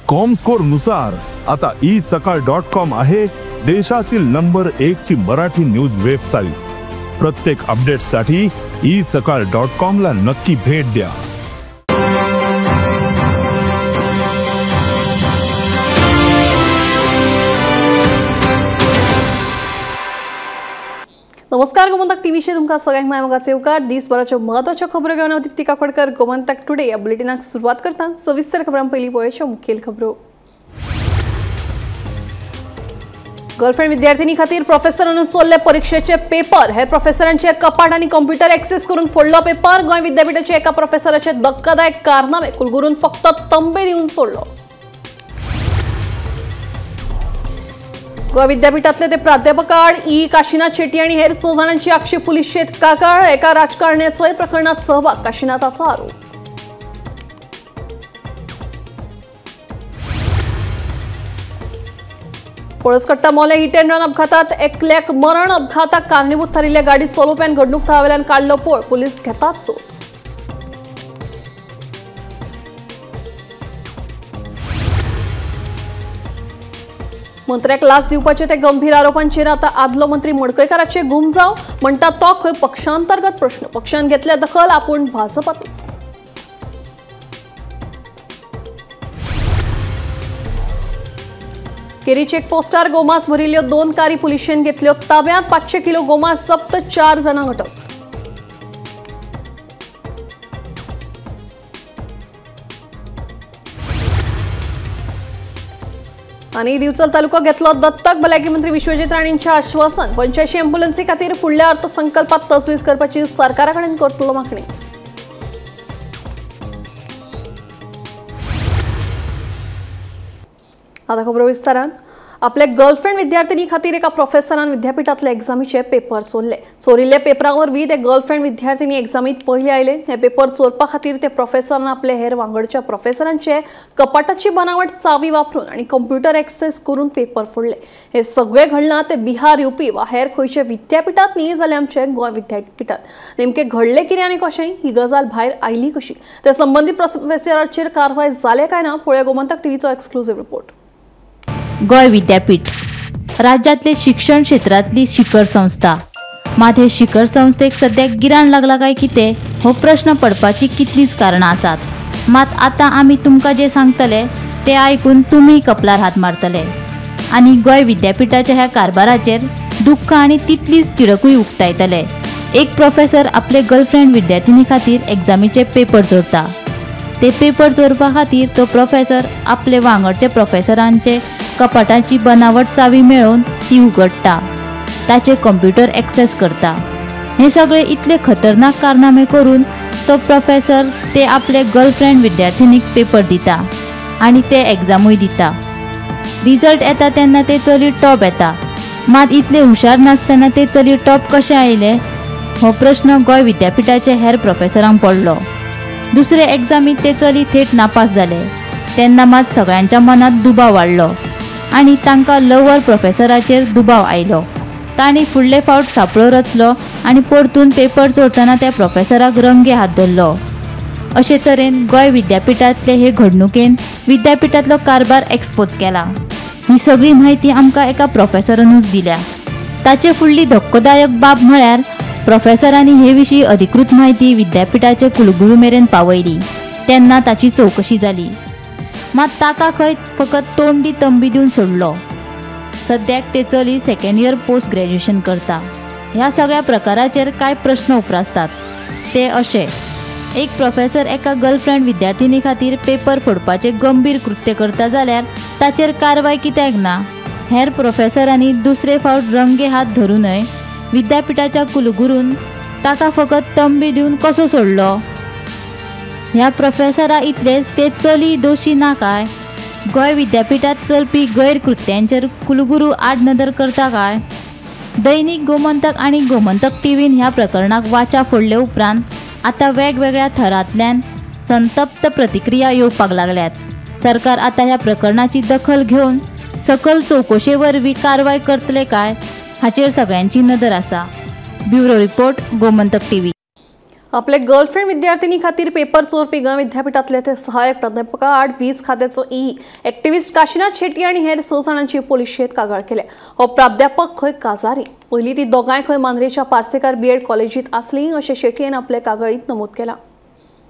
Comscore नुसार आता E सकाळ डॉट कॉम आहे देशातील नंबर 1 ची मराठी न्यूज वेबसाईट। प्रत्येक अपडेटसाठी ई सकाळ डॉट कॉम ला नक्की भेट द्या। नमस्कार, गोमंतक टीव्हीचे तुमकां सगळ्यांक माय मोगाचे येवकार। दिसभराच्यो महत्वाच्यो खबरो घेवन हांव दीप्ती काकोडकर गोमंतक टुडे ह्या बुलेटिनाक सुरवात करता। सविस्तर खबरां पयलीं पळोवया मुखेल खबरो। गर्लफ्रेंड विद्यार्थिनी खातीर प्रोफेसरान चोरले परिक्षेचे पेपर। हेर प्रोफेसरांचे कपाट आनी कंप्युटर एक्सेस करून फोडलो पेपर। गोंय विद्यापीठाचे एका प्रोफेसराचे धक्कादायक कारनामे, कुलगुरून फक्त तंबे दिवन सोडलो। गोवा विद्यापीठातले ते प्राध्यापकाड ई काशीनाथ शेट्टी आणि हेर 6 जाणांची आक्षेप पुलिशेत कागाळ। एका राजकारण्याचोय प्रकरणात सहभाग, काशीनाथाचो आरोप। पळसकट्टा मोले हिट अँड रन अपघातात एकल्याक मरण। अपघाताक कारणीभूत थारिल्ल्या गाडी चलोवप्यान घडणूक थळावेल्यान काडलो पळ। पुलीस घेतात सोद। मंत्र्याक लाच दिवपाचे ते गंभीर आरोपांचेर आता आदलो मंत्री मडकयकाराचे गुमजाव। म्हणटा तो खंय पक्षांतर्गत प्रश्न, पक्षान घेतल्या दखल, आपूण भाजपातूच। केरी चेकपोस्टार गोमांस भरिल्ल्यो 2 कारी पुलिशेन घेतल्यो ताब्यांत। 500 किलो गोमांस जप्त, 4 जाणांक अटक। आनी दिवचल तालुको घेतलो दत्तक। भलायकी मंत्री विश्वजीत राणेंचें आश्वासन। 85 एम्ब्युलन्सी खातीर फुडल्या अर्थसंकल्पात तजवीज करपाची सरकारा कडेन करतलो मागणी। आतां खबरो विस्तारान। आपल्या गर्लफ्रेंड विद्यार्थिनी खातीर एका प्रोफेसरान विद्यापीठांतले एग्जामीचे पेपर चोरले। चोरिल्ल्या पेपरा वरवीं ते गर्लफ्रेंड विद्यार्थिनी एग्जामीत पयले आयले। हे पेपर चोरपा खातीर ते प्रोफेसरान आपले हेर वांगडच्या प्रोफेसरांचे कपाटाची बनावट चावी वापरून आनी कंप्युटर एक्सेस करून पेपर फोडले। हे सगळे घडलां ते बिहार, युपी वा हेर खंयचे विद्यापीठांत न्ही जाल्यार आमचे गोंय विद्यापीठांत। नेमकें घडलें कितें आनी कशें, ही गजाल भायर आयली कशी, ते संबंदीत प्रोफेसराचेर कारवाय जाल्या काय ना, पळोवया गोमंतक टीव्हीचो एक्सक्लुझिव्ह रिपोर्ट। गोंय विद्यापीठ राज्यातले शिक्षण क्षेत्रातली शिखर संस्था। मात हे शिखर संस्थेक सद्याक गिराण लागला काय कितें हो प्रश्न पडपाची कितलींच कारणां आसात। मात आतां आमी तुमकां जें सांगतले तें आयकून तुमी कपलार हात मारतले आनी गोंय विद्यापीठाच्या ह्या कारभाराचेर दुख्ख आनी तितलीच तिडकूय उक्तायतले। एक प्रोफेसर आपले गर्लफ्रेंड विद्यार्थिनी खातीर एग्जामीचे पेपर चोरता। ते पेपर चोरपा खातीर तो प्रोफेसर आपले वांगडचे प्रोफेसरांचे कपाटाची बनावट चावी मेळोवन ती उगडटा, ताचे कंप्युटर एक्सेस करता। हे सगळे इतले खतरनाक कारनामे करून तो प्रोफेसर ते आपले गर्लफ्रेंड विद्यार्थिनीक पेपर दिता आनी ते एग्जामूय दिता। रिजल्ट येता तेन्ना ते चली टॉप येता। मात इतले हुशार नासतना ते चली टॉप कशें आयले हो प्रश्न गोंय विद्यापीठाचे हेर प्रोफेसरांक पडलो। दुसरे एग्जामीत ते चली थेट नापास जाले तेन्ना मात सगळ्यांच्या मनात दुबाव वाडलो आनी तांकां लवर प्रोफेसराचेर दुबाव आयलो। तांणी फुडले फावट सापळो रचलो आनी परतून पेपर चोरतना त्या प्रोफेसराक रंगे हात धरलो। अशे तरेन गोंय विद्यापीठांतले हे घडणुकेन विद्यापीठांतलो कारभार एक्सपोज केला। ही सगळी म्हायती आमकां एका प्रोफेसरानूच दिल्या। ताचे फुडली धक्कोदायक बाब म्हळ्यार प्रोफेसरांनी हे विशीं अधिकृत म्हायती विद्यापीठाचे कुलगुरू मेरेन पावयली तेन्ना ताची चवकशी जाली। मात ताका खंय फकत तोंडी तंबी दिवन सोडलो। सद्याक ते चली सेकंड इयर पोस्ट ग्रॅज्युएशन करता। ह्या सगळ्या प्रकाराचेर कांय प्रश्न उप्रासतात ते अशे: एक प्रोफेसर एका गर्लफ्रेंड विद्यार्थिनी खातीर पेपर फोडपाचें गंभीर कृत्य करता जाल्यार ताचेर कारवाय कित्याक ना? हेर प्रोफेसरांनी दुसरे फावट रंगे हात धरूनय विद्यापीठाच्या कुलगुरून ताका फकत तंबी दिवन कसो सोडलो? ह्या प्रोफेसरा इतलेच ते चली दोशी ना काय? गोंय विद्यापीठांत चलपी गैरकृत्यांचेर कुलगुरू आडनदर करता काय? दैनिक गोमंतक आनी गोमंतक टीव्हीन ह्या प्रकरणाक वाचा फोडले उपरांत आतां वेगवेगळ्या थरांतल्यान संतप्त प्रतिक्रिया येवपाक लागल्यात। सरकार आतां ह्या प्रकरणाची दखल घेवन सकल चवकशे वरवीं कारवाय करतले काय हाचेर सगळ्यांची नदर आसा। Bureau report, Gomantak TV. आपले गर्लफ्रेंड विद्यार्थिनी खातीर पेपर चोरपी गोंय विद्यापीठांतले ते सहाय्यक प्राध्यापका आड वीज खात्याचो ई एक्टिव्हिस्ट काशिनाथ शेट्टी आनी हेर 6 जाणांची पोलिशेंत कागाळ केल्या. हो प्राध्यापक खंय काजारी, पयलीं ती दोगांय खंय मांद्रेच्या पार्सेकार बीएड कॉलेजींत आसली अशें शेट्टीन आपले कागाळींत नमूद केलां.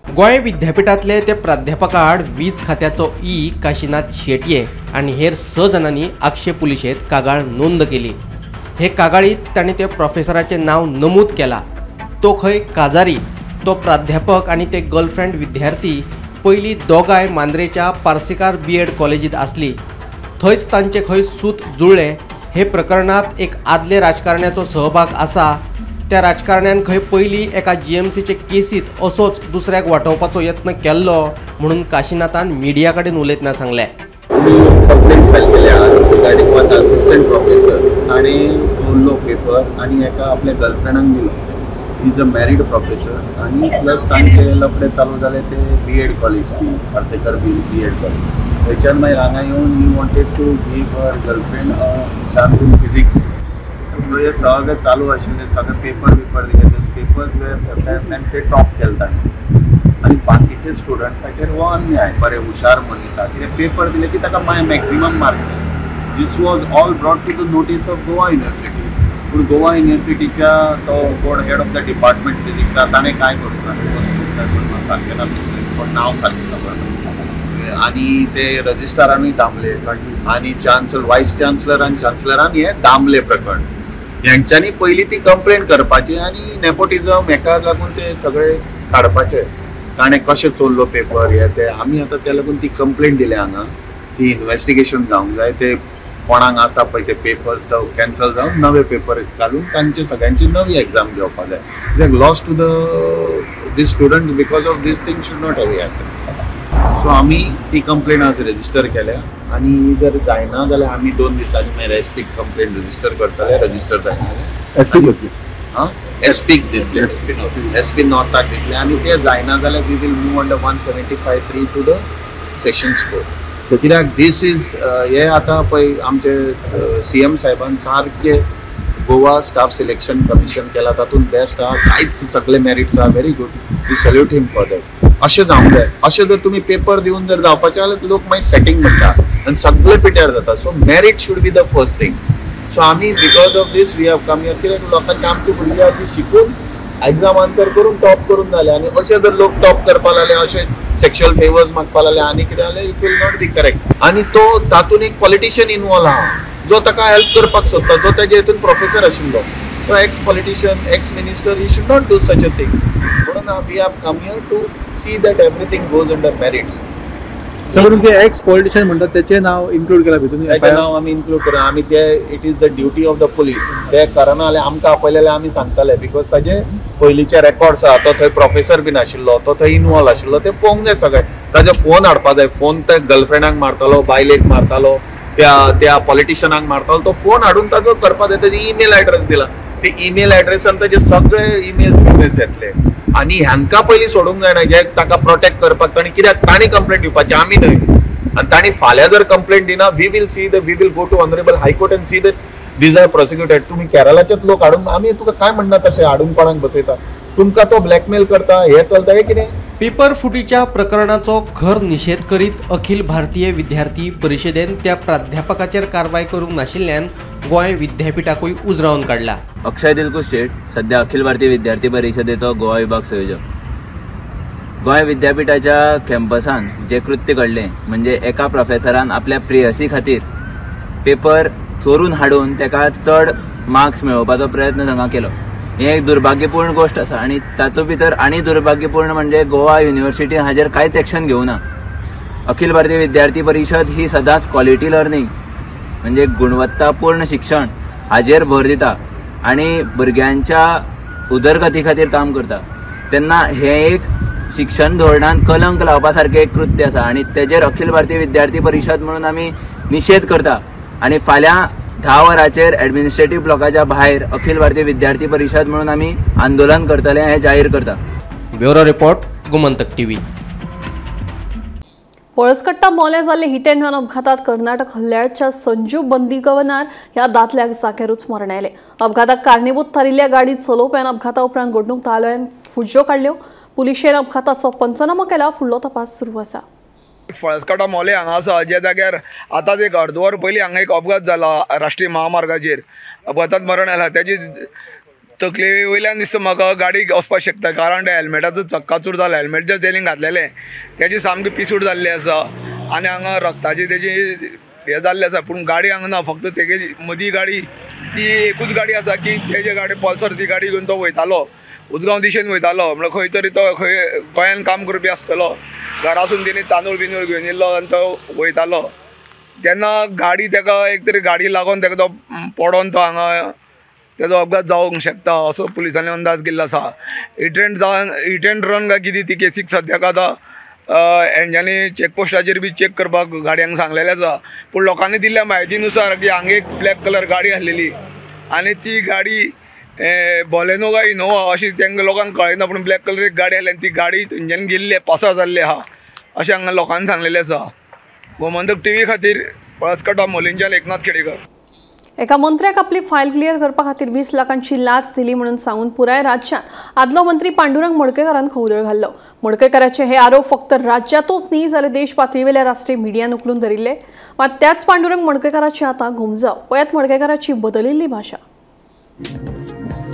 गोंय विद्यापीठांतले ते प्राध्यापका आड वीज खात्याचो ई काशिनाथ शेटये आनी हेर 6 जाणांनी आगशे पुलिशेंत कागाळ नोंद केली. हे कागाळींत तांणी त्या प्रोफेसराचें नांव नमूद केलां. तो खंय काजारी, तो प्राध्यापक आनी ते गर्लफ्रेंड विद्यार्थी पयलीं दोगांय मांद्रेच्या पार्सेकार बी एड कॉलेजींत आसली. थंयच तांचे खंय सूत जुळ्ळें. हे प्रकरणांत एक आदले राजकारण्याचो सहभाग आसा. त्या राजकारण्यान खंय पयलीं एका जीएमसीचे केसींत असोच दुसऱ्याक वाटोवपाचो यत्न केल्लो म्हणून काशिनाथान मिडिया कडेन उलयतना सांगलें. कंप्लेंट फायल केल्या रिगार्डींग वन असिस्टंट प्रोफेसर ताणें चोरलो पेपर आनी एका आपल्या गर्लफ्रेंडाक दिलो. Is a married professor आनी प्लस तांचे लफडे चालू जाले ते बी एड कॉलेज, ती पार्सेकर बी एड कॉलेज, थंयच्यान मागीर हांगा येवन he wanted to give her girlfriend a chance in physics. हे सगळें चालू आशिल्लें, सगळे पेपर बिपर दिले, पेपर्स ते टॉप केले ताणें आनी बाकीचे स्टुडंट्साचेर हो अन्याय. बरे हुशार मनीस आहा, कितें पेपर दिले की ताका मॅक्झिमम मार्क मेळ्ळे. This was all brought to the notice of Goa University. पूण गोवा युनिवर्सिटीच्या तो कोण हेड ऑफ the department फिजिक्सा ताणें कांय करूंक ना, वस्तू काय करूंक सारकें ना, कोण नांव सारकें खबर ना. आनी ते रजिस्ट्रारानूय दामले आनी चान्सलर, वायस चान्सलर आनी चान्सलरान हे दामले प्रकरण. हेंच्यांनी पयलीं ती कंप्लेन करपाची आनी नेपोटिजम हेका लागून ते सगळे काडपाचे, ताणें कशें चोरलो पेपर हे ते. आमी आतां त्या लागून ती कंप्लेन दिल्या हांगा, ती इन्वेस्टिगेशन जावंक जाय. ते कोणाक आसा पळय ते पेपर्स तो कॅन्सल जावन नवे पेपर घालून तांचे सगळ्यांची नवी एग्जाम घेवपाक जाय. कित्याक loss to the this student because of this thing should not have happen. So आमी ती कंप्लेन आज रजिस्टर केल्या आनी जर जायना जाल्यार आमी 2 दिसांनी मागीर एसपीक कंप्लेन रजिस्टर करतले. रजिस्टर जायना जाल्यार हां एसपीक दितले, एसपी नॉर्थाक दितले आनी ते जायना जाल्यार we will move under 175(3) to the sessions court. कित्याक these is हे आतां पळय आमचे सीएम साहेबान सारके गोवा स्टाफ सिलेक्शन कमिशन केला, तातूंत बेस्ट आहा, कांयच सगळे मेरिट्स आहा, very good, we salute him for that. अशें जावंक जाय. अशें जर तुमी पेपर दिवन जर जावपाचें जाल्यार लोक मागीर सेटींग म्हणटा आनी सगळे पिड्ड्यार जाता. So merit should be the first thing. So आमी because of this we have come here. कित्याक लोकांचे आमची भुरगीं आहा ती शिकून एग्जाम आन्सर करून टॉप करून जाले आनी अशें जर लोक टॉप करपाक लागले, अशें सेक्शुअल फेवर्स मागपाक लागले आनी कितें जाल्यार it will not be correct. आनी तो तातूंत एक पॉलिटिशियन इनवॉल्व आहा जो ताका हेल्प करपाक सोदता, जो तेजे हितून प्रोफेसर आशिल्लो, तो ex politician, ex minister, he should not do such a thing. म्हणून we have come here to see that everything goes under merits. सगळं ते एक्स पॉलिटिशियन म्हणटात तेचें नांव इन्क्लूड केलां भितून, तेचें नांव आमी इन्क्लूड करा. आमी ते it is the duty of the police. ते करना जाल्यार आमकां आपयलें जाल्यार आमी सांगतले, because ताजे पयलींचे रेकॉर्ड्स आहा. तो थंय प्रोफेसर बीन आशिल्लो, तो थंय इनवॉल्व आशिल्लो, ते पळोवंक जाय सगळें. ताजे फोन हाडपा जाय, फोन त्या गर्लफ्रेंडाक मारतालो, बायलेक मारतालो, त्या त्या पॉलिटिशियनाक मारतालो, तो फोन हाडून ताजो करपा जाय. ताजे ईमेल एड्रेस दिला, ते ईमेल एड्रेसान ताजे सगळे ईमेल्स बिमेल्स येतले. आनी हांकां पयलीं सोडूंक जायना, जे ताका प्रोटेक्ट करपाक तांणी, कित्याक तांणी कंप्लेंट दिवपाची, आमी न्हय. आनी तांणी फाल्यां जर कंप्लेंट दिना, we will see the, we will go to honourable high court and see the these are prosecuted. तुमी केरळाचेच लोक हाडून आमी तुका काय म्हणना तशें हाडून कोणाक बसयता, तुमकां तो ब्लॅकमेल करता, हें चलता, हें कितें. पेपर फुटीच्या प्रकरणाचो खर निशेध करीत अखिल भारतीय विद्यार्थी परिशदेन त्या प्राध्यापकाचेर कारवाय करूंक नाशिल्ल्यान गोंय विद्यापीठाकूय उजरावन काडला. अक्षय दिलकुश शेट सध्या अखिल भारतीय विद्यार्थी परिशदेचो गोवा विभाग संयोजक. गोंय विद्यापीठाच्या कॅम्पसान जे कृत्य घडलें म्हणजे एका प्रोफेसरान आपल्या प्रेयसी खातीर पेपर चोरून हाडून ताका चड मार्क्स मेळोवपाचो प्रयत्न तांकां केलो. हें एक दुर्भाग्यपूर्ण गोश्ट आसा आनी तातूंत भितर आनी दुर्भाग्यपूर्ण म्हणजे गोवा युनिवर्सिटीन हाजेर कांयच एक्शन घेवना. अखिल भारतीय विद्यार्थी परिशद ही सदांच क्वॉलिटी लर्निंग म्हणजे गुणवत्तापूर्ण शिक्षण हाजेर भर दिता आनी भुरग्यांच्या उदरगती खातीर काम करता. तेन्ना हें एक शिक्षण धोरणान कलंक लावपा सारकें एक कृत्य आसा आनी तेजेर अखिल भारतीय विद्यार्थी परिशद म्हणून आमी निशेध करता आनी फाल्यां 10 वरांचेर एडमिनिस्ट्रेटीव ब्लॉकाच्या भायर अखिल भारतीय विद्यार्थी परिशद म्हणून आमी आंदोलन करतले हें जाहीर करता. Bureau report, Gomantak TV. Palaskatta मोल्या जाल्ले हिट अँड रन अपघातात कर्नाटक हल्ल्याच्या संजू बंदीगवनार ह्या दादल्याक जाग्यारूच मरण आयलें. अपघाताक कारणीभूत थारिल्ल्या गाडी चलोवप्यान अपघाता उपरांत घडणूक थाळाव्यान फुज्यो काडल्यो. पुलिशेन अपघाताचो पंचनामो केला. फुडलो तपास सुरू आसा. फळसकाटा मोले हांगा आसा ज्या जाग्यार आतांच एक अर्द वर पयलीं हांगा एक अपघात जाला राष्ट्रीय महामार्गाचेर अपघातात मरण आयला. तेजी तकले वयल्यान दिसता म्हाका गाडी वचपाक शकता, कारण त्या हेल्मेटाचो चक्काचूर जाला. हेल्मेट जे तेणी घातलेलें तेजी सामकी पिसूट जाल्ली आसा आनी हांगा रक्ताची तेजी हें जाल्लें आसा. पूण गाडी हांगा ना, फक्त तेगे मदीं गाडी ती एकूच गाडी आसा की तेजे गाडी पल्सर ती गाडी घेवन तो वयतालो, उजगांव दिशेन वयतालो. म्हणल्यार खंय तरी तो खंय गोंयान काम करपी आसतलो, घरासून तेणी तांदूळ बिंदूळ घेवन येयल्लो आनी तो वयतालो. तेन्ना गाडी तेका एक तरी गाडी लागून तेका तो पडोन तो हांगा तेजो अपघात जावंक शकता असो पुलिसांनी अंदाज केल्लो आसा. हिट एंड रन काय कितें ती केसीक सद्याक आतां हेंच्यांनी चॅकपोस्टाचेर बी चॅक करपाक गाडयांक सांगलेलें आसा. पूण लोकांनी दिल्ल्या म्हायती नुसार की हांगा एक ब्लॅक कलर गाडी आसलेली आनी ती गाडी बॉलेनो काय इनोवा अशी तांकां लोकांक कळना, पूण ब्लॅक कलर एक गाडी आसली आनी ती गाडी थंयच्यान गेल्ली पासार जाल्ली आहा अशें हांगा लोकांनी सांगलेलें आसा. गोमंतक टीव्ही खातीर पळसकाटा मोलेंच्यान एकनाथ खेडेकर. एका मंत्र्याक आपली फायल क्लियर करपा खातीर 20 लाखांची लाच दिली म्हणून सांगून पुराय राज्यांत आदलो मंत्री पांडुरंग मडकयकारान खवदळ घाल्लो. मडकयकाराचे हे आरोप फक्त राज्यातूच न्ही जाल्यार देश पातळीवेल्या राष्ट्रीय मिडियान उखलून धरिल्ले. मात त्याच पांडुरंग मडकयकाराची आतां घुमजाव. पळयात मडकयकाराची बदलिल्ली भाशा.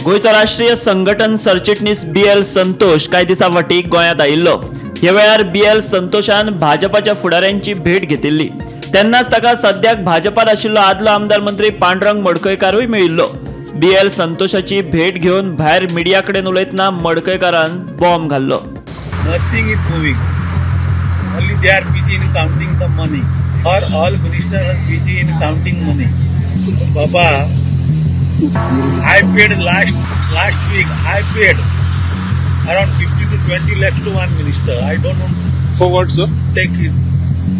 गोंयचो राष्ट्रीय संघटन सरचिटणीस बी एल संतोष कांय दिसां फाटीं गोंयांत आयिल्लो. ह्या वेळार बी एल संतोषान भाजपाच्या फुडाऱ्यांची भेट घेतिल्ली. तेन्नाच ताका सद्याक भाजपात आशिल्लो आदलो आमदार मंत्री पांडुरंग मडकयकारूय मेळिल्लो. बी एल संतोषाची भेट घेवन भायर मिडिया कडेन उलयतना मडकयकारान बॉम्ब घाल्लो. Nothing is moving, only they are busy in counting the money. Or all ministers are busy in counting money. Baba, I paid last week. I paid around 50 to 20 lakhs to one minister. I don't know. For what, sir? Take it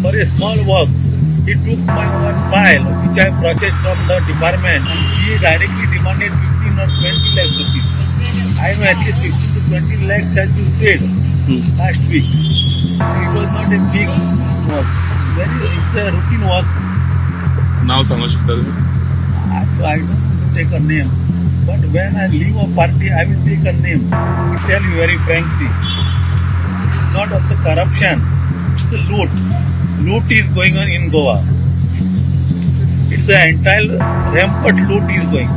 for a small work. He took my one file which I processed from the department. And he directly demanded 15 or 20 lakhs rupees. I know at least 15 to 20 lakhs has been paid last week. It was not a big work. It's a routine work. Now, सांगू शकता तुम्ही? I don't want to take a name, but when I leave a party, I will take a name. I tell you very frankly, it's not also corruption, it's a loot. Loot is going on in Goa. It's an entire rampant loot is going.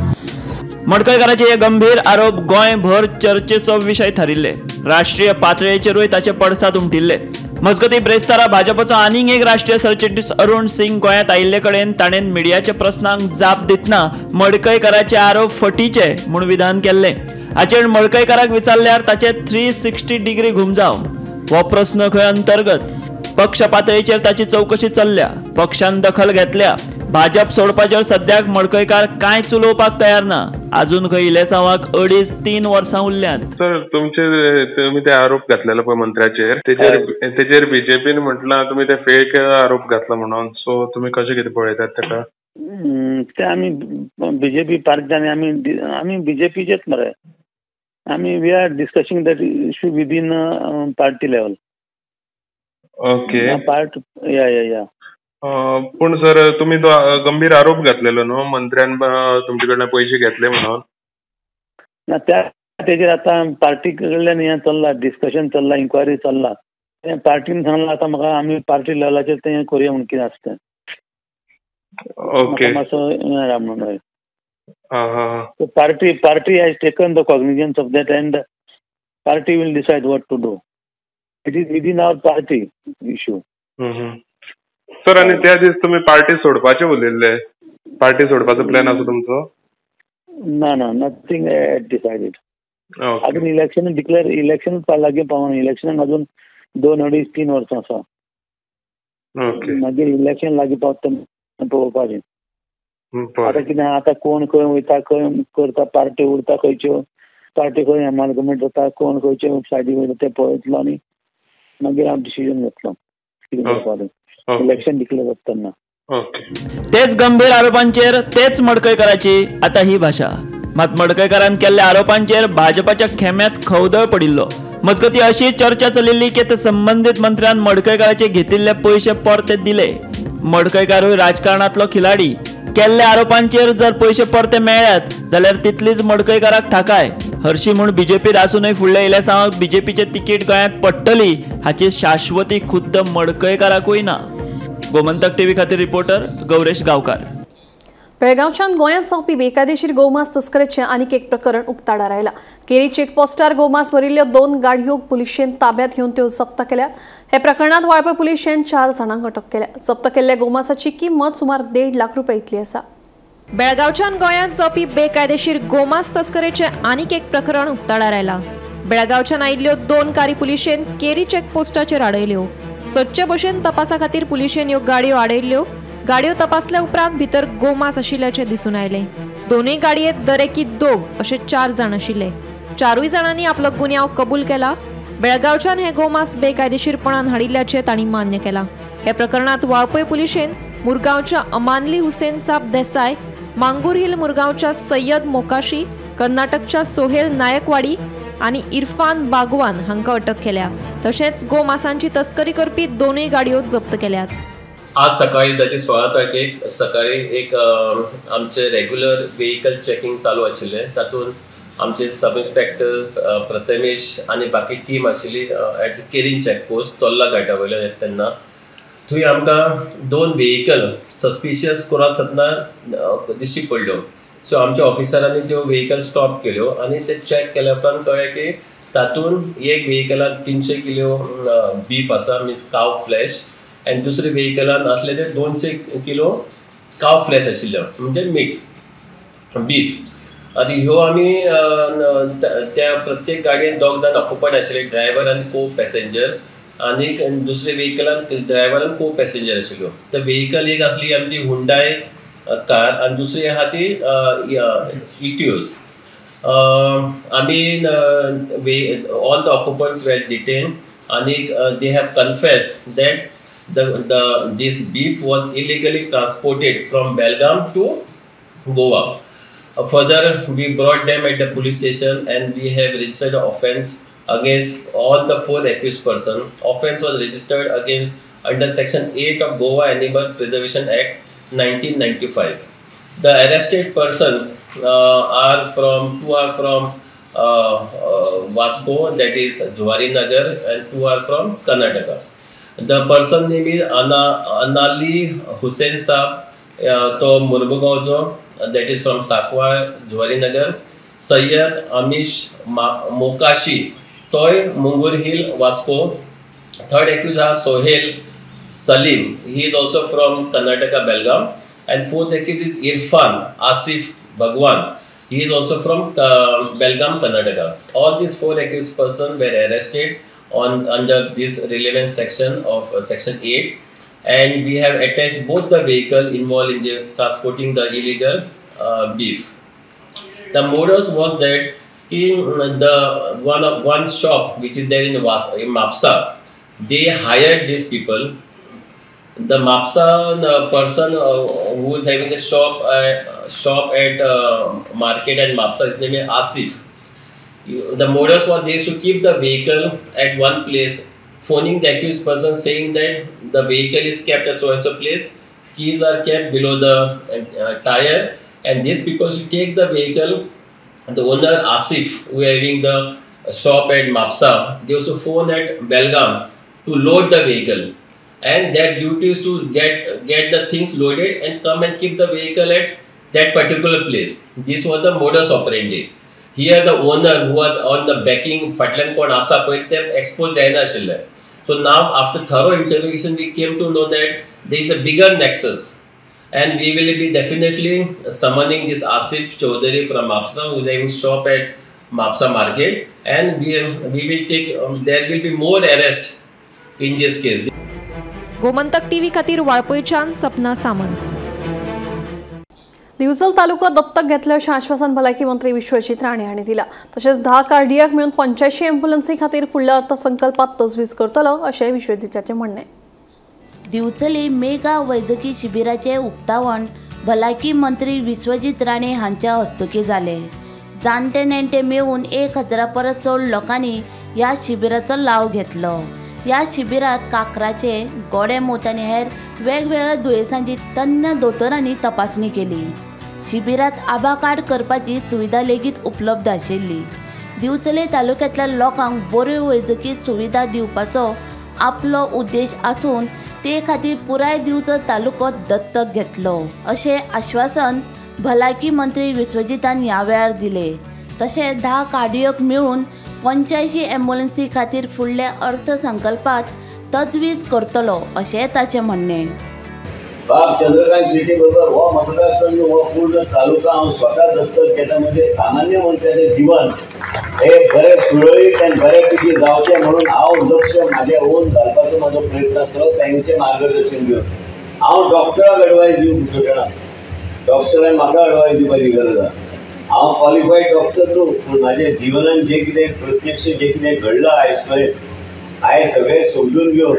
मडकयकाराचे हे गंभीर आरोप गोंयभर चर्चेचो विशय थारिल्ले. राष्ट्रीय पातळेचेरूय ताचे पडसाद उमटिल्ले. मजगतीं ब्रेस्तारा भाजपाचो आनीक एक राष्ट्रीय सरचिटणीस अरुण सिंग गोंयांत आयिल्ले कडेन ताणें मिडियाच्या प्रस्नांक जाप दितना मडकयकाराचे आरोप फटीचे म्हूण विधान केल्लें. हाचेर मडकयकाराक विचारल्यार ताचे 360 डिग्री घुमजाव हो प्रस्न खंय अंतर्गत. पक्ष पातळीचेर ताची चवकशी चल्ल्या, पक्षान दखल घेतल्या. भाजप सोडपाचेर सद्याक मडकयकार कांयच उलोवपाक तयार ना. अजून खंय इलेसांवाक 2.5-3 वर्सां उरल्यांत. सर, तुमचे तुमी ते आरोप घातलेले पळय मंत्र्याचेर, तेजेर बीजेपीन म्हटलां तुमी ते फेक आरोप घातला म्हणून, सो तुमी कशें कितें पळयतात तेका? ते आमी बीजेपी पार्टी आनी आमी बीजेपीचेच मरे. आमी we are discussing that issue within party level. Okay, part या या या. पूण सर तुमी तो गंभीर आरोप घातलेलो न्हू मंत्र्यान तुमचे कडल्यान पयशे घेतले म्हणून? ना, त्या तेजेर आतां पार्टी कडल्यान हें चल्लां, डिस्कशन चल्लां, इन्क्वायरी चल्लां. तें पार्टीन सांगलां आतां म्हाका आमी पार्टी लेवलाचेर तें करुया म्हूण कितें आसता तें. ओके, मातसो हें म्हणून party party has taken the cognizance of that and party will decide what to do. It is within our party issue. Sir, आनी त्या दीस तुमी पार्टी सोडपाचे उलयल्ले, पार्टी सोडपाचो प्लॅन आसा तुमचो? ना ना, नथींग डिसायडेड. अजून इलेक्शन डिक्लेअर, इलेक्शन लागीं पावना. इलेक्शनाक अजून 2-2.5-3 वर्सां आसा. मागीर इलेक्शन लागीं पावता तेन्ना पळोवपाचें. आतां कितें आतां कोण खंय वयता, खंय करता, पार्टी उरता खंयच्यो, पार्टी खंय एमालगमेट जाता, कोण खंयचे सायडीन वयता तें पळयतलो आनी मागीर हांव डिसिजन घेतलो कितें करपाचें. इलेक्शन डिक्लेअर जाता तेन्ना. तेच गंभीर आरोपांचेर तेच मडकयकाराची आतां ही भाशा. मात मडकयकारान केल्ल्या आरोपांचेर भाजपाच्या खेम्यांत खवदळ पडिल्लो. मजगतीं अशी चर्चा चलिल्ली की ते संबंदीत मंत्र्यान मडकयकाराचे घेतिल्ले पयशे परते दिले. मडकयकारूय राजकारणांतलो खिलाडी. केल्ल्या आरोपांचेर जर पयशे परते मेळ्ळ्यात जाल्यार तितलीच मडकयकाराक थाकाय. हरशी म्हूण बीजेपीत आसूनय फुडल्या इलेसांवाक बीजेपीचें तिकीट गोंयांत पडटली हाची शाश्वती खुद्द मडकयकाराकूय ना. गोमंतक टीव्ही खातीर रिपोर्टर गौरेश गांवकार. बेळगांवच्यान गोंयांत जावपी बेकायदेशीर गोमांस तस्करीचें आनीक एक प्रकरण उक्ताडार आयलां. केरी चेकपोस्टार गोमांस भरिल्ल्यो 2 गाडयो पुलिशेन ताब्यात घेवन त्यो जप्त केल्यात. हे प्रकरणांत वाळपय पुलिशेन 4 जाणांक अटक केल्या. जप्त केल्ल्या गोमांसाची किंमत सुमार 1.5 लाख रुपया इतली आसा. बेळगांवच्यान गोंयांत जावपी बेकायदेशीर गोमांस तस्करीचें आनीक एक प्रकरण उक्ताडार आयलां. बेळगांवच्यान आयिल्ल्यो 2 कारी पुलिशेन केरी चेकपोस्टाचेर आडयल्यो. सदचे भशेन तपासा खातीर पुलिशेन ह्यो गाडयो आडयल्ल्यो. गाडयो तपासल्या उपरांत भितर गोमांस आशिल्ल्याचें दिसून आयलें. दोनूय गाडयेंत दरेकी 2 अशे 4 जाण आशिल्ले. 4 जाणांनी आपलो गुन्यांव कबूल केला. बेळगांवच्यान हे गोमांस बेकायदेशीरपणान हाडिल्ल्याचें तांणी मान्य केलां. हे प्रकरणांत वाळपय पुलिशेन मुरगांवच्या अमानली हुसेन साब देसाय, मांगूर हिल मुरगांवच्या सय्यद मोकाशी, कर्नाटकच्या सोहेल नायकवाडी आनी इरफान बागवान हांकां अटक केल्या. तशेंच गोमांसांची तस्करी करपी 2 गाडयो जप्त केल्यात. आज सकाळी 16 तारखेक सकाळी एक आमचे रेग्युलर वेहिकल चेकिंग चालू आशिल्लें. तातूंत आमचे सब इन्स्पेक्टर प्रथमेश आनी बाकी टीम आशिल्ली एट केरीन चेकपोस्ट चोर्ला घाटा वयल्यान येता तेन्ना थंय आमकां 2 वेहिकल सस्पिशियस क्रॉस जातना दिश्टी पडल्यो. सो आमच्या ऑफिसरांनी त्यो वेहिकल स्टॉप केल्यो आनी ते चॅक केल्या उपरांत कळ्ळें की तातूंत एक वेहिकलान 300 किलो बीफ आसा, मिन्स काव फ्लॅश, आनी दुसरे वेहिकलान आसले ते 200 किलो काव फ्लॅश आशिल्ल्यो, म्हणजे मीट बीफ. आनी ह्यो आमी त्या प्रत्येक गाडयेन 2 जाण ऑक्युपंट आशिल्ले, ड्रायव्हर आनी को पॅसेंजर, आनी दुसरे वेहिकलान ड्रायव्हर आनी को पॅसेंजर आशिल्ल्यो. तर वेहिकल एक आसली आमची हुंडाय कार आनी दुसरी आहा ती इटियोज. आमी all the occupants were detain आनी they have confess that this beef was illegally transported from Belgaum to Goa. Further, we brought them at the police station and we have registered an offence against all the 4 accused person. Offence was registered against under section 8 of Goa Animal Preservation Act 1995. The arrested persons are from, 2 are from Vasco, that is Zuari Nagar, and 2 are from Karnataka. The person name is Anali Hussain Saab, to Murmugaoncho, that is from Sakwa, Zuari Nagar. Sayyad Amish Mokashi, toy Mungur Hill, Vasco. Third accused are Sohail Salim, he is also from Karnataka, Belgaum. And fourth accused is Irfan Asif Bhagwan, he is also from Belgaum, Karnataka. All these 4 accused persons were arrested on under this relevant section of section 8, and we have attached both the vehicle involved in the transporting the illegal beef. The modus was that in the one shop which is there in Mapsa, they hired these people. The Mapsa person who is having a shop at market at Mapsa, his name is Asif. The modus was they used to keep the vehicle at one place, phoning the accused person saying that the vehicle is kept at so and so place, keys are kept below the tire, and these people should take the vehicle. The owner Asif, who is having the shop at Mapsa, they also phone at Belgaum to load the vehicle, and their duty is to get the things loaded and come and keep the vehicle at that particular place. This was the modus operandi. Here the owner who was on the backing fatlan kon asa पळय ते expose जायना आशिल्ले. So now after thorough interrogation we came to know that there is a bigger nexus, and we will be definitely summoning this Asif Chaudhary from Mapsa, who is having shop at Mapsa market, and we will take there will be more arrest in this case. Gomantak TV खातीर वाळपयच्यान सपना सामंत. दिवचल तालुका दत्तक घेतले अशें आश्वासन भलायकी मंत्री विश्वजीत राणे हांणी दिलां. तशेंच 10 कार्डियाक मेळून 85 एम्ब्युलन्सी खातीर फुडल्या अर्थसंकल्पात तजवीज करतलो अशें विश्वजीताचें म्हणणें. दिवचले मेगा वैजकी शिबिराचें उक्तावण भलायकी मंत्री विश्वजीत राणे हांच्या हस्तुकीं जालें. जाणटे नेणटे मेळून 1000 परस चड लोकांनी ह्या शिबिराचो लाव घेतलो. ह्या शिबिरात काकराचे, गोडेमूत आनी हेर वेगवेगळ्या दुयेंसांची तज्ञ दोतोरांनी तपासणी केली. शिबिरात आभा कार्ड करपाची सुविधा लेगीत उपलब्ध आशिल्ली. दिवचले तालुक्यांतल्या लोकांक बऱ्यो वैजकी सुविधा दिवपाचो आपलो उद्देश आसून ते खातीर पुराय दिवचल तालुको दत्तक घेतलो अशें आश्वासन भलायकी मंत्री विश्वजीतान ह्या वेळार दिले। तशेंच 10 कार्डियक मेळून 85 ॲम्ब्युलन्सी खातीर फुडल्या अर्थसंकल्पात तजवीज करतलो अशें ताचें म्हणणें। बाब चंद्रकांत शेट्ये बरोबर हो मतदारसंघ हो पूर्ण तालुका हांव स्वता दत्तक घेता, म्हणजे सामान्य मनशाचें जीवन हे बरें सुरळीत आनी बरे पैकी जावचें म्हणून हांव लक्ष म्हाजें ओन घालपाचो म्हाजो प्रयत्न आसलो। तांचें मार्गदर्शन घेवन हांव डॉक्टराक एडवायस दिवंक शकना, डॉक्टरान म्हाका एडवायस दिवपाची गरज आसा। हांव क्वॉलिफायड डॉक्टर न्हू, पूण म्हाज्या जिवनान जें कितें प्रत्यक्ष जें कितें घडलां आयज पर्यंत हांवें सगळें समजून घेवन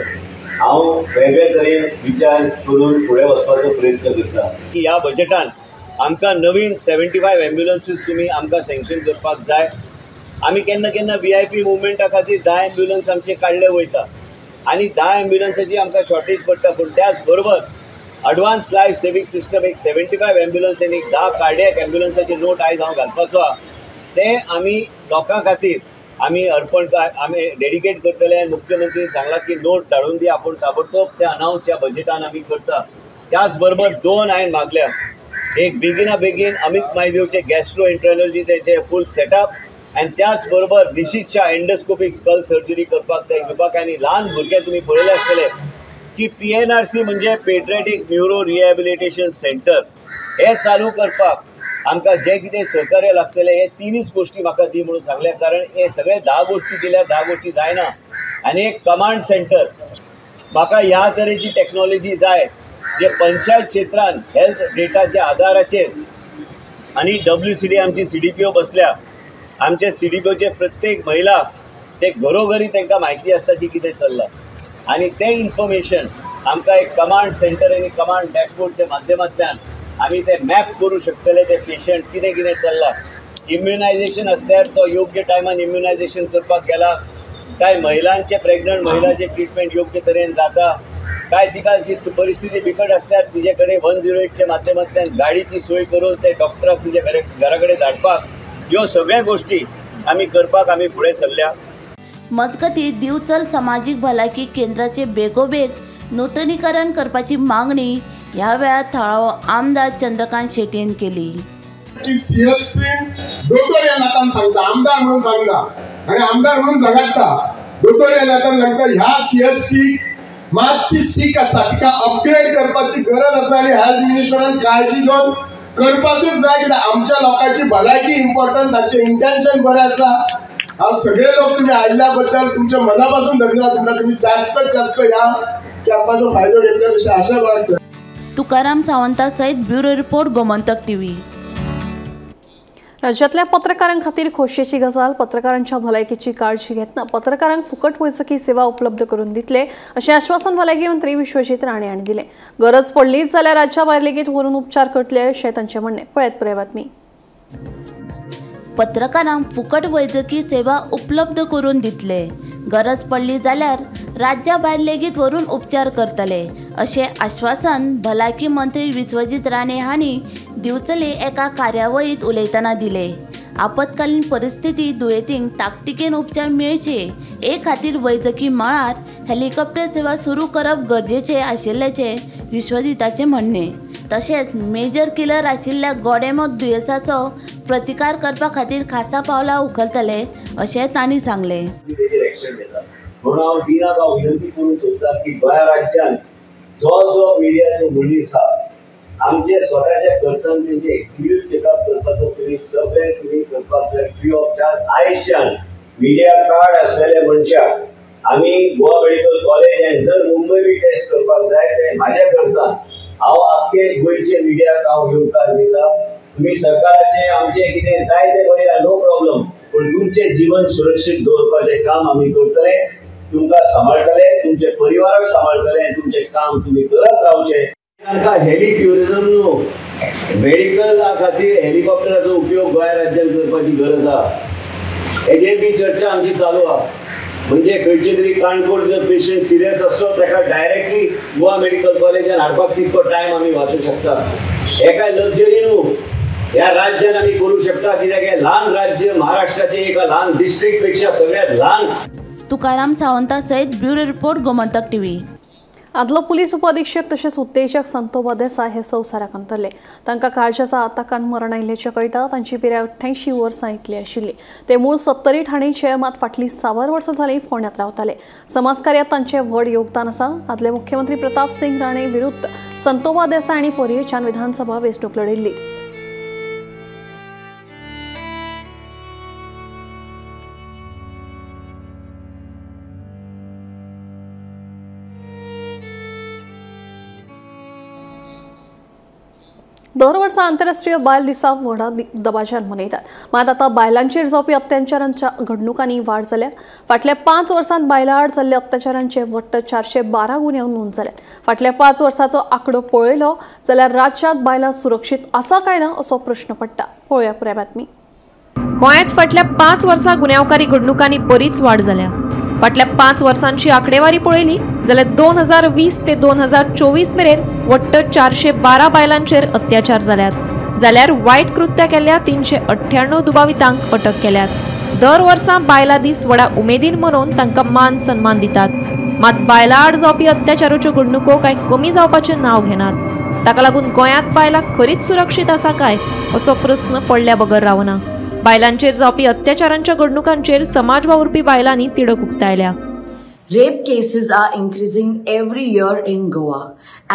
हांव वेगळे तरेन विचार करून फुडें वचपाचो प्रयत्न करता। की ह्या बजेटान आमकां नवीन 75 एम्ब्युलन्सीस तुमी आमकां सँक्शन करपाक जाय। आमी केन्ना केन्ना VIP मुवमेंटा खातीर 10 एम्ब्युलन्स आमचे काडले वयता आनी 10 एम्ब्युलन्साची आमकां शॉर्टेज पडटा, पूण त्याच बरोबर अडवान्स लायफ सेविंग सिस्टम एक 75 एम्ब्युलन्स आनी 10 कार्डियक एम्ब्युलन्साची नोट आयज हांव घालपाचो आहा। ते आमी लोकां खातीर आमी अर्पण आमी डेडिकेट करतले। मुख्यमंत्री सांगला की नोट धाडून दी, आपूण ताबडतोब ते अनावन्स ह्या बजेटान आमी करता। त्याच बरोबर 2 हांवें मागल्या, एक बेगिना बेगीन अमित मायदेवचे गॅस्ट्रो एंट्रोलॉजी तेचे फूल सेटअप आनी त्याच बरोबर Nishit Shah endoscopic skull surgery करपाक ते घेवपाक। आनी ल्हान भुरगे तुमी पळयले आसतले की PNRC म्हणजे पेट्रेटीक न्युरो रिहॅबिलिटेशन सेंटर हे चालू करपाक आमकां जें कितें सहकार्य लागतलें हे 3च गोश्टी म्हाका दी म्हणून सांगल्या, कारण हे सगळे 10 गोश्टी दिल्यार 10 गोश्टी जायना। आनी एक कमांड सेंटर म्हाका ह्या तरेची टॅक्नोलॉजी जाय जे पंचायत क्षेत्रान हेल्थ डेटाच्या आदाराचेर आनी WCD आमची CDPO बसल्या, आमचे CDPOचे प्रत्येक महिला ते घरोघरी तांकां म्हायती आसता की कितें चल्लां आनी तें इन्फॉर्मेशन आमकां एक कमांड सेंटर आनी कमांड डॅशबोर्डच्या माध्यमांतल्यान आमी ते मॅप करूं शकतले ते पेशंट कितें कितें चल्लां। इम्युनायझेशन आसल्यार तो योग्य टायमान इम्युनायझेशन करपाक गेला काय, महिलांचे प्रेग्नंट महिलांचे ट्रिटमेंट योग्य तरेन जाता काय, तिका जी परिस्थिती बिकट आसल्यार तिजे कडेन 108च्या माध्यमांतल्यान गाडीची सोय करून ते डॉक्टराक तिजे घरा कडेन धाडपाक, ह्यो सगळ्यो गोश्टी आमी करपाक आमी फुडें सरल्या। मजगतीं दिवचल समाजीक भलायकी केंद्राचे बेगोबेग नूतनीकरण करपाची मागणी ह्या वेळार थळावो आमदार चंद्रकांत शेट्येन केली। सीएचसी दोतोर ह्या नातान सांगता, आमदार म्हणून सांगता आनी आमदार म्हणून झगडटा, दोतोर ह्या नातान सांगता ह्या सीएचसी मातशी सीक आसा तिका अपग्रेड करपाची गरज आसा आनी हेल्थ मिनिस्टरान काळजी घेवन करपाकूच जाय, कित्याक आमच्या लोकांची भलायकी इम्पॉर्टंट, तांचें इंटेन्शन बरें आसा। आज सगळे लोक तुमी आयिल्ल्या बद्दल तुमच्या मनापासून धन्यवाद दिता, तुमी जास्त जास्त ह्या कॅम्पाचो फायदो घेतले अशी आशा बाळगता। तुकाराम सावंता सहित ब्युरो रिपोर्ट, गोमंतक टीव्ही। राज्यातल्या पत्रकारां खातीर खोशयेची गजाल, पत्रकारांच्या भलायकेची काळजी घेतना पत्रकारांक फुकट वैजकी सेवा उपलब्ध करून दितले अशें आश्वासन भलायकी मंत्री विश्वजीत राणे हांणी दिलें। गरज पडलीच जाल्यार राज्या भायर लेगीत व्हरून उपचार करतले अशें तांचें म्हणणें। पळयात पुराय बातमी। पत्रकारांक फुकट वैजकी सेवा उपलब्ध करून दितले, गरज पडली जाल्यार राज्या भायर लेगीत व्हरून उपचार करतले अशें आश्वासन भलायकी मंत्री विश्वजीत राणे हांणी दिवचले एका कार्यावळींत उलयतना दिले। आपत्कालीन परिस्थिती दुयेंतींक ताकतिकेन उपचार मेळचे हे खातीर वैजकी मळार हेलिकॉप्टर सेवा सुरू करप गरजेचें आशिल्ल्याचें विश्वजीताचें म्हणणें। तशेंच मेजर किलर आशिल्ल्या गोडेंमूत दुयेंसाचो प्रतिकार करपा खातीर खासा पावलां उखलतले अशें तांणी सांगलें। म्हणून हांव डिनाक हांव विनंती करूंक सोदता की गोंया राज्यान जो जो मिडियाचो मनीस आसा आमचे स्वताच्या खर्चान तेंचे एक्सिक्यूटिव्ह चेकअप करपाचो तुमी सगळें तुमी करपाक जाय फ्री ऑफ चार्ज। आयजच्यान मिडिया कार्ड आसलेल्या मनशाक आमी गोवा मेडिकल कॉलेज आनी जर मुंबय बी टेस्ट करपाक जाय ते म्हाज्या खर्चान हांव आख्खे गोंयचे मिडियाक हांव येवकार दिता। तुमी सरकाराचे आमचे कितें जाय तें बरया, नो प्रॉब्लम, पूण तुमचें जीवन सुरक्षीत दवरपाचें काम आमी करतले, तुमकां सांबाळटले, तुमचे परिवाराक सांबाळटले आनी तुमचें काम तुमी करत रावचें। तांकां हेली ट्युरिजम न्हू, मेडिकला खातीर हेलिकॉप्टराचो उपयोग गोंय राज्यान करपाची गरज आसा। हेजेर बी चर्चा आमची चालू आसा। म्हणजे खंयचे तरी काणकोण जर पेशंट सिरियस आसलो ताका डायरेक्टली गोवा मेडिकल कॉलेजान हाडपाक तितको टायम आमी वाचूं शकता। हे काय लक्झरी न्हू, ह्या राज्यान आमी करूं शकता, कित्याक हें ल्हान राज्य महाराष्ट्राचे एका ल्हान डिस्ट्रिक्ट पेक्षा सगळ्यात ल्हान। तुकाराम सावंता सहित ब्युरो रिपोर्ट, गोमंतक टीव्ही। आदलो पुलीस उपअधिक्षक तशेंच उत्तेजक संतोबा देसाय हे संवसाराक अंतरले। तांकां काळजाच्या आताकान मरण आयिल्ल्याचें कळटा। तांची पिराय 88 वर्सां इतली आशिल्ली। ते मूळ 70 ठाणेचे, मात फाटलीं 7 वर्सां जालीं फोंड्यांत रावताले। समाजकार्यांत तांचें व्हड योगदान आसा। आदले मुख्यमंत्री प्रताप सिंग राणे विरुद्ध संतोबा देसाय आनी पर्येच्यान विधानसभा वेंचणूक लढयल्ली। दर वर्सा आंतरराष्ट्रीय बायल दिसा व्हडा दबाज्यान मनयतात। मात आतां बायलांचेर जावपी अत्याचारांच्या घडणुकांनी वाड जाल्या। फाटल्या 5 वर्सांत बायलां आड जाल्ल्या अत्याचारांचे वट्ट 412 गुन्यांव नोंद जाल्यात। फाटल्या 5 वर्साचो आंकडो पळयलो जाल्यार राज्यांत बायलां सुरक्षीत आसा काय ना असो प्रश्न पडटा। पळोवया पुराय बातमी। गोंयांत फाटल्या 5 वर्सां गुन्यांवकारी घडणुकांनी बरीच वाड जाल्या। फाटल्या 5 वर्सांची आंकडेवारी पळयली जाल्यार 2020 ते 2024 मेरेन वट्ट 412 बायलांचेर अत्याचार जाल्यात, जाल्यार वायट कृत्या केल्ल्या 398 दुबावितांक अटक केल्यात। दर वर्सा बायलां दीस व्हडा उमेदीन मनोवन तांकां मान सन्मान दितात। मात बायलां आड जावपी अत्याचाराच्यो घडणुको कांय कमी जावपाचें नांव घेनात। ताका लागून गोंयांत बायलां खरीच सुरक्षीत आसा काय असो प्रस्न पडल्या बगर रावना। बायलांचेर जावपी अत्याचारांच्या घडणुकांचेर समाज वावुरपी बायलांनी तिडक उक्तायल्या। Rape cases are increasing every year in Goa,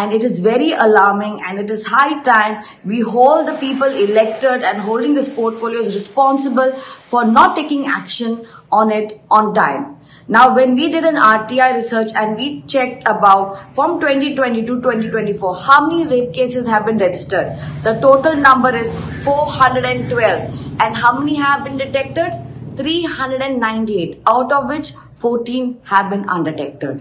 and it is very alarming, and it is high time we hold the people elected and holding this portfolios responsible for not taking action on it on time. Now, when we did an RTI research and we checked about from 2020 to 2024, how many rape cases have been registered? The total number is 412. And how many have been detected? 398, out of which 14 have been undetected.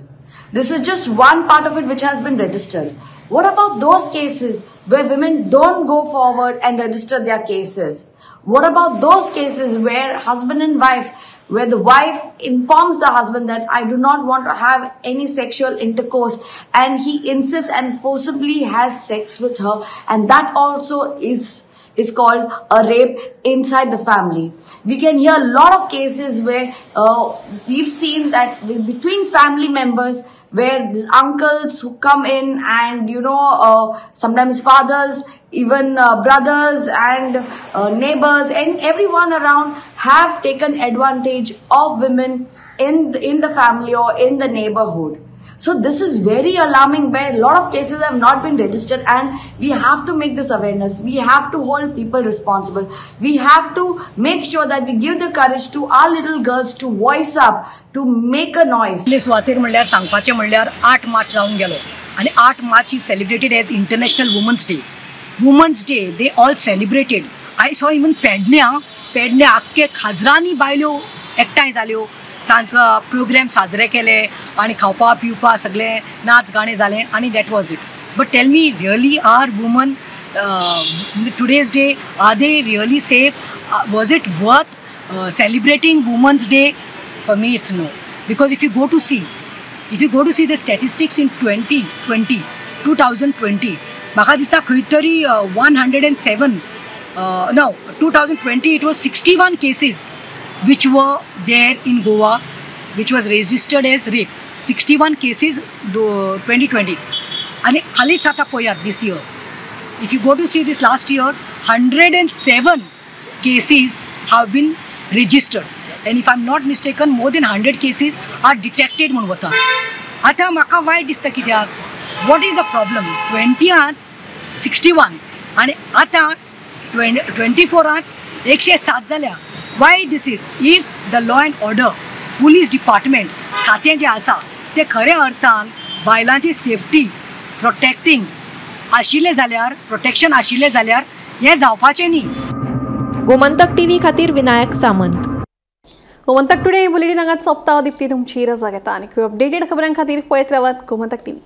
This is just one part of it which has been registered. What about those cases where women don't go forward and register their cases? What about those cases where husband and wife, where the wife informs the husband that I do not want to have any sexual intercourse, and he insists and forcibly has sex with her, and that also is called a rape inside the family. We can hear a lot of cases where we've seen that between family members, where these uncles who come in and, you know, sometimes fathers, even brothers and neighbors and everyone around have taken advantage of women in the family or in the neighborhood. So this is very alarming, where a lot of cases have not been registered, and we have to make this awareness. We have to hold people responsible. We have to make sure that we give the courage to our little girls to voice up, to make a noise. सुवातेर म्हणल्यार सांगपाचें म्हणल्यार 8 मार्च जावन गेलो, आनी 8 मार्च is celebrated as International Women's Day. Women's Day they all celebrated. I saw even पेडण्या आख्खे खाजरांनी बायल्यो एकठांय जाल्यो, तांचो प्रोग्राम साजरे केले आनी खावपा पिवपा सगळे नाच गाणे जाले, आनी that was it. But tell me, really are woman today's day, are they really safe? Was it worth celebrating Women's Day? For me it's no, because if you go to see, the statistics in 2020 म्हाका दिसता खंय तरी 107, no 2020 it was 61 cases which were there in Goa, which was registered as rape. 61 cases 2020. And हालींच आतां पळयात this year, if you go to see this last year, 107 cases have been registered, and if I'm not mistaken, more than 100 cases are detected म्हूण वता. आतां म्हाका वायट दिसता कित्याक, what is the problem? 20 61 आनी आतां 24 107 जाल्या. Why this is? If the law and order, police department खातें जें आसा तें खऱ्या अर्थान बायलांची सेफ्टी प्रोटेक्टींग आशिल्लें जाल्यार, प्रोटेक्शन आशिल्लें जाल्यार हें जावपाचें न्ही. गोमंतक टीव्ही खातीर विनायक सामंत. गोमंतक टुडे बुलेटीन हांगाच सोंपता. दीप्ती तुमची रजा घेता आनी अपडेटेड खबरां खातीर पळयत रावात गोमंतक टीव्ही.